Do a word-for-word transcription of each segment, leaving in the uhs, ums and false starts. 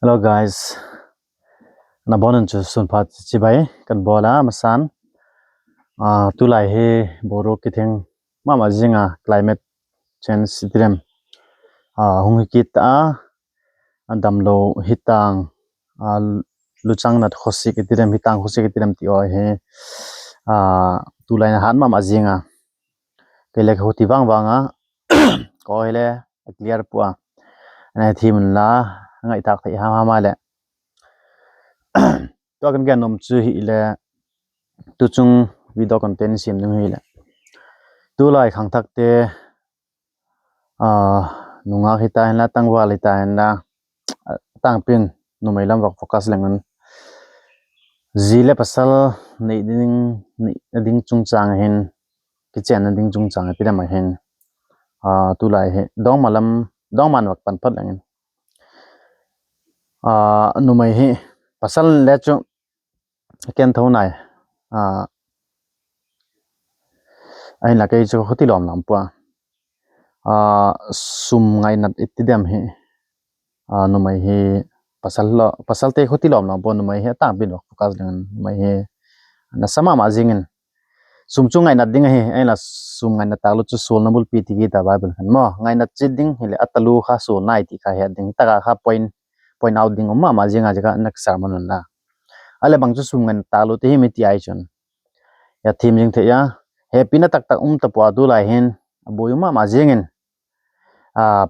Hello guys, na bawn un chu sun pha chibai kan bawl a masan. Tulai hi boruak kithing ma ma zing a, climate change i ti diam, hung hi kit ta a, a damlo hi tang, luchang nat khawsik i ti diam, hi tang khawsik i ti diam ti aw hi, tulai na hat ma ma zing a, kei le ka huti vang vang a, ka aw hile a clear pua, a na thim unla, ngaithâk thei ham ham a leh. Tua kan gen nuam chu hile, tuchung video content siam ding hileh, tulai khangthakte, nungak hita henla, tangval hita henla, tangpi'n numei lam vak focus leng un, zi leh pasal neina ding chungchâng hin, kichênna ding chungchâng a ti diam ahin, tulai hi dawngma lam, dawngma'n vak pan phot leng in, numei hi, pasal le chu a ken tho nai, ahinla kei chu ka huti lawm lawm pua, sum ngainat i ti diam hi, numei hi, pasalte huti lawm lawm pua, numei hi a tangpi'n vak focus ding, numei hi nasa ma ma zing in, sum chu ngainat ding ahi, ahinla sum ngainat tâk lo chu sualna bulpi ti kit a Bible khan maw, ngainat chiat ding hileh a talu kha sual nai ti kha het ding, tak a kha point, point out ding um ma ma zing a, zia kha na ka sermon unla. A leh bang chu sum ngainat tâk lo ti hi mi ti ai chun, a thim zing thei a, hepina tak tak um ta pua tulai hin, a buai um ma ma zing in,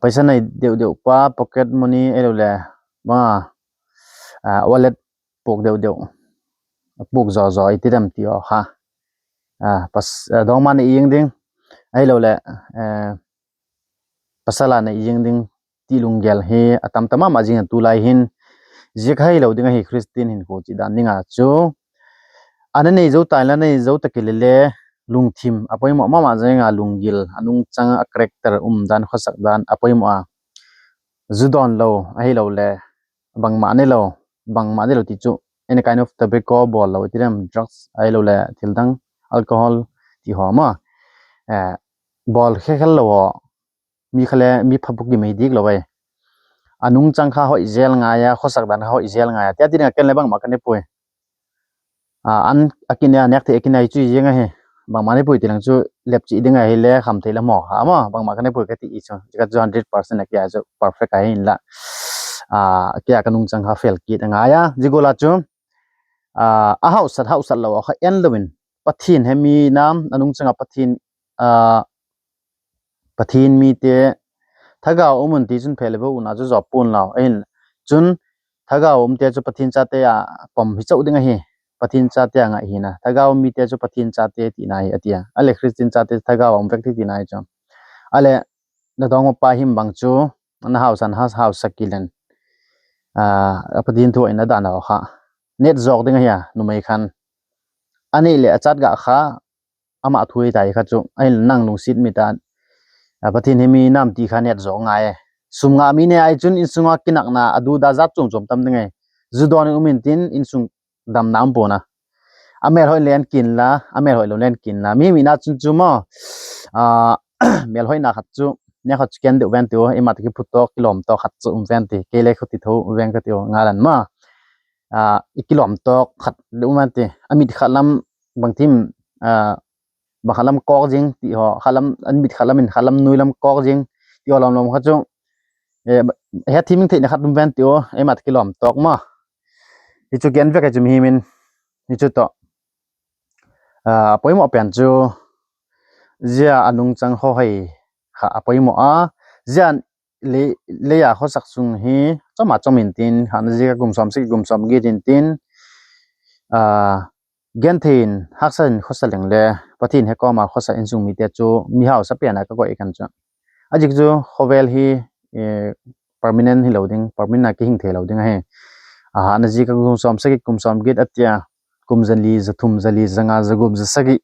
paisa nei deuh deuh pa, pocket money ahilole, bang a, wallet puak deuh deuh, puak zaw zaw i ti diam ti aw kha, dawngma nei ziang ding, ahiloleh pasal a nei ziang ding ti lunggel hi a tam ta ma ma zing a tulai hin, zia kha hilo ding ahi Christian hinkhua chi dan ding a chu, a na nei zo ta inla, nei zo ta kei le le, lungthim a poimaw ma ma zing a, lunggil, a nungchang a character um dan, khawsak dan a poimaw a, zu dawn lo, ahilole bangma neilo, bangma neilo ti chu any kind of tobacco bawl lo i ti diam, drugs ahilole thil dang, alcohol ti haw maw, bawl khe khel lo haw, mi kha le mi pha buk i mai dik lo ai. A nungchang kha hoi zel ngai a, khawsak dan kha hoi zel ngai a, tia ti ding a ken le bangma ka ne puai. An a kinei a, nêk thei a kinei chu i ziang ahi. Bangma ne puai ti lang chu, lepchi ding ahile kham thei la maw, ha maw, bangma ka ne puai ka ti i chu, zia kha chu hundred percent a kia chu perfect ahi inla, kia ka nungchang kha fel kit a ngai a, zia gual a chu a hausat hausat lo a kha en lo in, Pathian he mi nam a nungchang a Pathian, Pathian mite thagau um un ti chun phe le vo un a chu zaw pua'n lau ahin, chun thagau umte chu Pathian chate a pom hi chau ding ahi. Pathian chate a ngai hina, thagau um mite chu Pathian chate tina hi a tia, a leh Christian chate thagau a um vek ti tina hi chu, a leh na dawngma pa him bang chu, na hausan ha hausak kit leng, a Pathian thu in a dan a kha nêt zawk ding ahi a, numei khan a nei leh a chat gah kha, ama thu hi tai kha chu, ahin nang lungsiat mit a, Pathian he mi nam ti kha nêt zawk ngai e. Sum ngah mi ne ai chun insung a kinakna a du da zat chuam chuam tam ding e. Zu dawn in um intin insung damna um pua'n a, a mêlhoi len kin la, a mêlhoi lo len kin la, mi himhim a chun chu maw, mêlhoina khat chu, ne khat chu ken deuh ven ti u, eima tak kiphutawk kilawmtawk khat chu um ven ti, kei le khuti tho veng ka ti u, ngal an maw, i kilawmtawk khat deuh um ven ti, a mit khat lam, bangthim, bang khat lam kawk zing ti haw, a mit khat lam in khat lam nui lam kawk zing ti haw lawm lawm kha chu, he thim ing theina khat um ven ti u, eima tak kilawmtawk maw. Hi chu gen vek a chu mihing in, hi chu tawh, a poimaw pen chu, zia a nungchang haw hoi kha a poimaw a, zia lei a khawsak sung hi chawm a chawm intin, hatna ziak a kum sawm sagi kum sawm giat intin, genthei in haksa in khawsa leng le, Pathian he kawm a khawsa insung mite chu mi hausa pen a ka koi kan chu. A zik chu khawvel hi permanent hilo ding, permanent a kihing theilo ding ahi. A hatna ziak a kum sawm sagi kum sawm giat a tia, kum zali, za thum, zali, za nga, za gup, za sagi,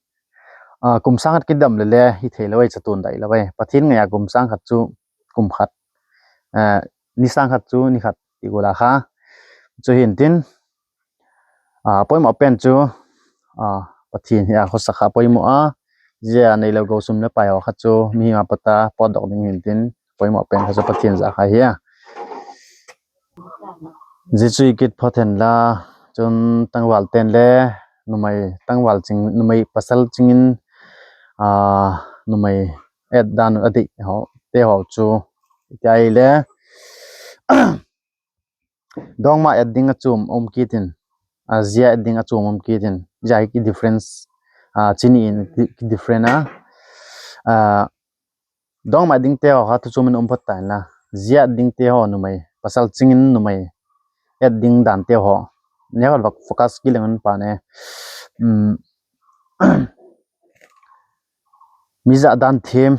kum sâng khat kidam le le hi theilo ai, chatuan dai lo ai. Pathian ngai a kum sâng khat chu kum khat, ni sâng khat chu ni khat ti gual a kha. Chu hintin, poimaw pen chu, Pathian hi a khawsak kha poimaw a, zia neilo go sum le pai haw kha chu mihing a pat a pawtdok ding hintin, poimaw pen kha chu Pathian za kha hi a. Zia chu i kit phot hen la, chun tangval ten le, numei tangval ching, numei pasal ching in, a, numei et dan a dei hawte haw chu, i ti ai le, dawngma et ding a chuam um kit in, a, zia et ding a chuam um kit in, zia hi ki difference, a, chi ni in ki different a, a, dawngma et dingte haw kha thu chuam in um phot ta inla, zia et dingte haw numei, pasal ching in numei et ding dante haw, neu khat vak focus kit leng un pan e. Mi zahdan thiam,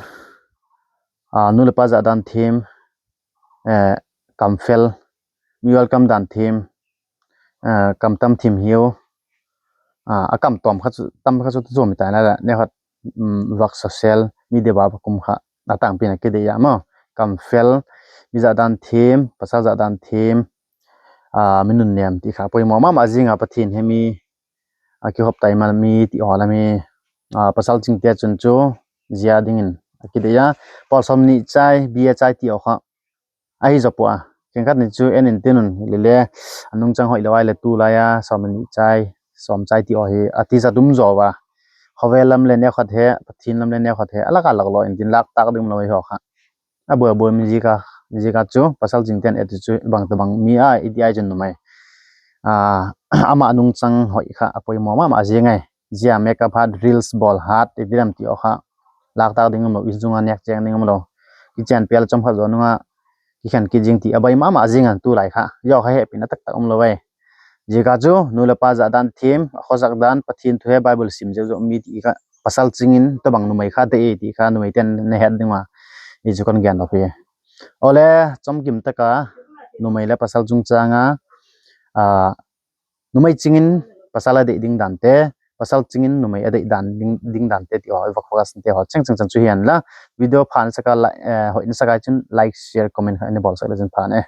a, nu leh pa zahdan thiam, kamfel, mi welcome dan thiam, kam tam thim hiu, a kam tawm kha chu, tam kha chu thu chuam i tai na la, neu khat, vak social media va kum kha a tangpi in a kidei a maw. Kamfel, mi zahdan thiam, pasal zahdan thiam, mi nunnêm ti kha poimaw ma ma zing a, Pathian he mi a kihop tai ma mi ti haw la mi, pasal chingte chun chu zia dingin a kidei a, pawl sawmni chai, bia chai ti haw kha ahi zaw pua a. Khenkhat ni chu en intin un, hilele a nungchang hoi lo ai leh tu lai a sawmni chai, sawm chai ti haw hi a ti zat um zaw a. Khawvel lam le neu khat he, Pathian lam le neu khat he, a lak a lak lo intin lâk tâk ding um lo hi haw kha. A buai a buai mi ziak a, ziak a chu pasal chingte'n et chu bang ta bang mi a i ti ai chun numei, ama nungchang hoi kha a poimaw ma ma ziang ai. Zia makeup hat, reels bawl hat, i ti lam ti haw kha lâk tâk ding um lo, i chung a nêk chêng ding um lo. Kichen pial chawm khat zaw nung a kikhen kit zing ti a bai ma ma zing an tu lai kha. Zia kha hepina tak tak um lo ai. Ziak a chu nu leh pa zahdan thiam, a khawsak dan, Pathian thu he Bible sim zeu zeu mi ti kha pasal ching in tabang numei kha dei ti kha numeite'n na het ding ua, i chu kan gen lo hi. Awle, chawmkim tak a numei leh pasal chungchâng a numei ching in pasal a dei ding dante, pasal ching in numei a dei dan ding, ding dante ti haw i vak focus te haw cheng cheng chan chu hian la. Video pha nasak a, hoi nasak a chun like, share, comment kha i na bawlsak le chun pha e.